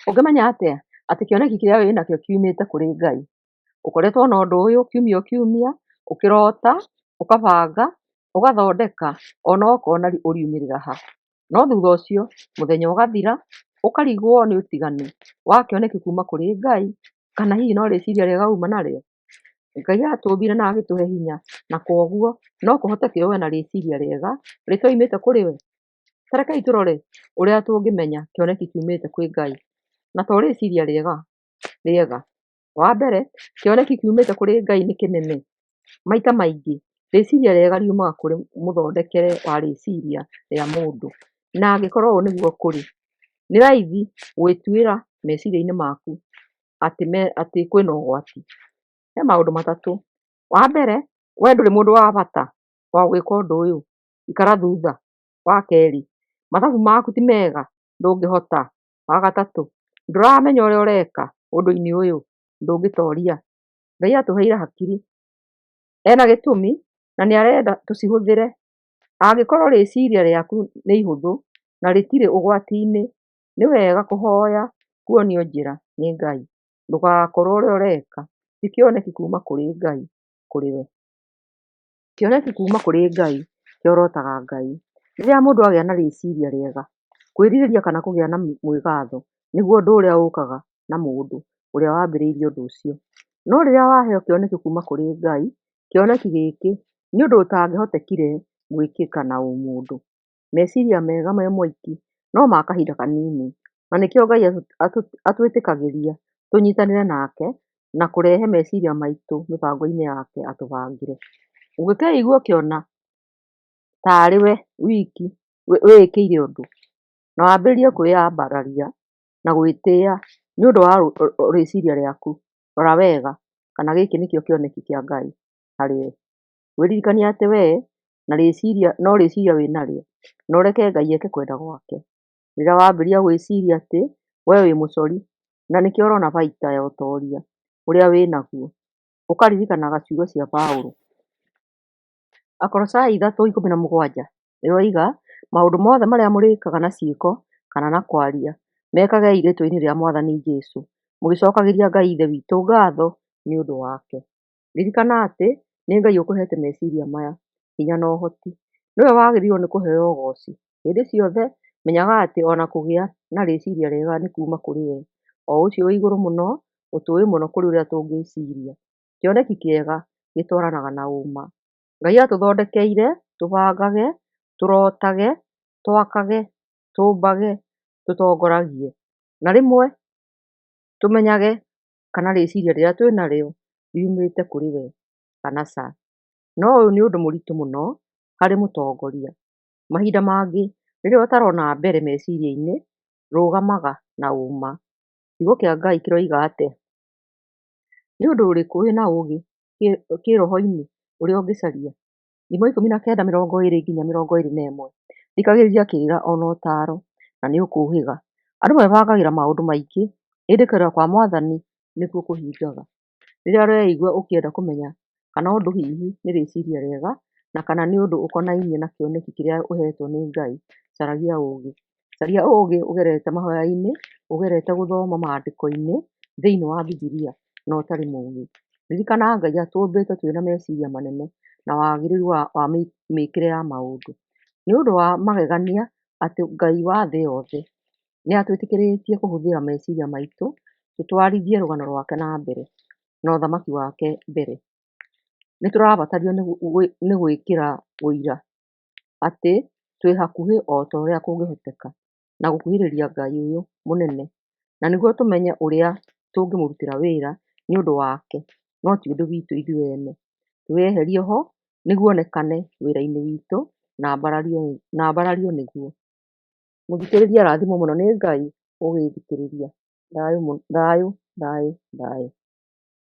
Ũngĩmenya atĩa atĩ kĩoneki kĩrĩa wĩnakĩo kiumĩte kũrĩ Ngai? Ũkoretwo na ũndũ ũyũ kiumia o kiumia, ũkĩrota, ũkabanga, ũgathondeka, ona ũkona ũriumĩrĩra ha. No thutha ũcio, mũthenya ũgathira, ũkarigwo nĩ ũtiganu wa kĩoneki kuma kũrĩ Ngai kana hihi no rĩciria rĩega uma narĩo. Ngai atũmbire na agĩtũhe hinya na kwoguo no kũhoteke ũe na rĩciria rĩega rĩtoimĩte kũrĩ we. Ta rekei tũrore ũrĩa tũngĩmenya kĩoneki kiumĩte kwĩ Ngai na to rĩciria rĩega. Wa mbere, kĩoneki kiumĩte kũrĩ Ngai nĩ kĩnene. Maita maingĩ rĩciria rĩega riumaga kũrĩ mũthondekere wa rĩciria rĩa mũndũ, na angĩkorwo ũũ nĩguo kũrĩ, nĩ raithi gwĩtuĩra meciria-inĩ maku atĩ kwĩna ũgwati. He maũndũ matatũ. Wa mbere, we ndũrĩ mũndũ wa bata wa gwĩka ũndũ ũyũ, ikara thutha. Wa kerĩ, mathabu maku ti mega, ndũngĩhota. Wa gatatũ, ndũramenya ũrĩa ũreka ũndũ-inĩ ũyũ, ndũngĩtoria. Ngai atũheire hakiri, ena gĩtũmi na nĩ arenda tũcihũthĩre. Angĩkorwo rĩciria rĩaku nĩ ihũthũ na rĩtirĩ ũgwati-inĩ, nĩ wega kũhoya kuonio njĩra nĩ Ngai ndũgakorwo ũrĩa ũreka ti kĩoneki kuma kũrĩ Ngai kũrĩ we. Kĩoneki kuma kũrĩ Ngai kĩorotaga Ngai. Rĩrĩa mũndũ agĩa na rĩciria rĩega, kwĩrirĩria kana kũgĩa na mwĩgatho nĩguo ũndũ ũrĩa ũkaga na mũndũ ũrĩa wambĩrĩirie ũndũ ũcio. No rĩrĩa waheo kĩoneki kuma kũrĩ Ngai, kĩoneki gĩkĩ nĩ ũndũ ũtangĩhotekire gwĩkĩka na ũmũndũ. Meciria mega me moiki no ma kahinda kanini, na nĩkĩo Ngai atwĩtĩkagĩria tũnyitanĩre nake na kũrehe meciria maitũ mĩbango-inĩ yake atũbangĩre. Ũngĩkeigua ũkĩona tarĩ we wiki wĩĩkĩire ũndũ, na wambĩrĩrie kwĩyambararia na gwĩtĩa nĩ ũndũ wa rĩciria rĩaku, rora wega kana gĩkĩ nĩkĩo kĩoneki kĩa Ngai harĩ we. Wĩririkanie atĩ we na rĩciria no rĩciria wĩnarĩo, na ũreke Ngai eke kwenda gwake. Rĩrĩa wambĩrĩria gwĩciria atĩ we wĩ mũcori na nĩkĩo ũrona baita ya ũtoria ũrĩa wĩnaguo, ũkaririkanaga ciugo cia Paũlũ. Akolosai 3:17 ĩroiga, maũndũ mothe marĩa mũrĩkaga na ciĩko kana na kwaria, mekagei rĩĩtwa-inĩ rĩa Mwathani Jesũ, mũgĩcokagĩria Ngai Ithe witũ ngatho nĩ ũndũ wake. Ririkana atĩ nĩ Ngai ũkũhete meciria maya, hinya na ũhoti. Nĩwe wagĩrĩirwo nĩ kũheo ũgoci. Hĩndĩ ciothe menyaga atĩ ona kũgĩa na rĩciria rĩega nĩ kuma kũrĩ we, o ũcio wĩ igũrũ mũno, ũtũĩ mũno kũrĩ ũrĩa tũngĩciria. Kĩoneki kĩega gĩtwaranaga na ũma. Ngai atũthondekeire tũbangage, tũrotage, twakage, tũmbage, tũtongoragie, na rĩmwe tũmenyage kana rĩciria rĩrĩa twĩnarĩo riumĩte kũrĩ we kana ca. No ũyũ nĩ ũndũ mũritũ mũno harĩ mũtongoria. Mahinda mangĩ rĩrĩa ũtarona mbere meciria-inĩ, rũgamaga na ũma. Kiugo kĩa Ngai kĩroiga atĩa? Nĩ ũndũ ũrĩkũ wĩna ũũgĩ kĩroho-inĩ ũrĩa ũngĩcaria? Thimo 19:20-21. Thikagĩrĩria kĩrĩra ona ũtaaro, na nĩũkũũhĩga. Andũ mebangagĩra maũndũ maingĩ, ĩndĩ kwenda kwa Mwathani nĩkuo kũhingaga. Rĩrĩa ũreigua ũkĩenda kũmenya kana ũndũ hihi nĩ rĩciria rĩega na kana nĩ ũndũ ũkonainie na kĩoneki kĩrĩa ũhetwo nĩ Ngai, caragia ũũgĩ. Caria ũũgĩ ũgerete mahoya-inĩ, ũgerete gũthoma maandĩko-inĩ thĩinĩ wa Bibilia na ũtarĩ mũũgĩ. Ririkana Ngai atũmbĩte twĩna meciria manene na wagĩrĩru wa mĩkĩre ya maũndũ. Nĩ ũndũ wa magegania atĩ Ngai wa thĩ yothe nĩ atwĩtĩkĩrĩtie kũhũthĩra meciria maitũ tũtwarithie rũgano rwake na mbere na ũthamaki wake mbere. Nĩ tũrabatario nĩ gwĩkĩra ũira atĩ twĩ hakuhĩ o ta ũrĩa kũngĩhoteka na gũkuhĩrĩria Ngai ũyũ mũnene, na nĩguo tũmenye ũrĩa tũngĩmũrutĩra wĩra nĩ ũndũ wake no ti ũndũ witũ ithuĩ ene. Twĩyeherie ho nĩguo onekane wĩra-inĩ witũ na ambarario nĩguo. Mũthikĩrĩria arathimwo mũno nĩ Ngai ũgĩthikĩrĩria. Thayũ, thayũ, thayũ.